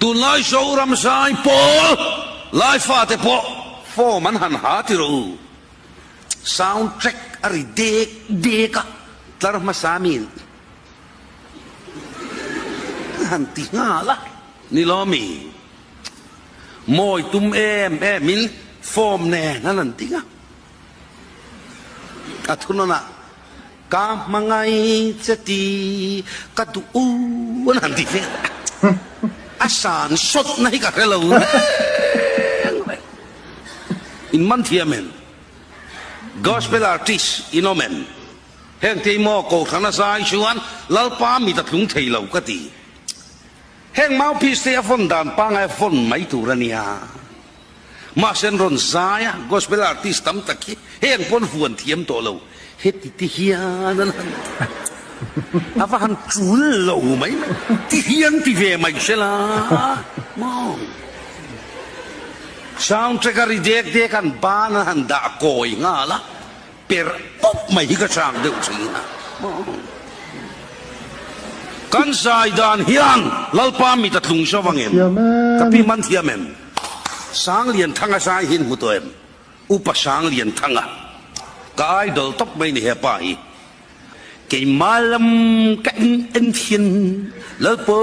Tunlai Zoram zai pawl lai fate pawh form an han ha ti rawh u. Sound track a ri dek dek a, tlar hmasa mi an han ti nghal a, ni lo mi? Mawi tum em em in form nen an han ding a, a thunawnah Ka hmangaih che ti ka duh u an han ti vel a, a san sawtna hi ka hre lo reng reng. In man thiam em? Gospel artist in awm em? Heng te hi maw Kohhran a zai chuan Lalpa mit a tlung thei lo ka ti. Heng mouthpiece te hi a vawn dan pangai a vawn mai tur a nia. Mahse an rawn zai a, gospel artist tam tak hi heng pawn vuan thiam tawh lo, heti ti hian an han a va han tul lo mai mai, ti hian ti ve mai se la maw. Sound track a ri dek dek an ban an han dah kawi nghal a, Per pawp mai hi ka chak deuh thin a. Kan zai dan hian Lalpa mit a tlung zo vang em? Ka pi man thiam em? Sanglianthanga zai hi in hmu tawh em? Upa Sanglianthanga. Ka idol tawp mai ni hepa hi. Keimah lam ka en en thin Lalpa.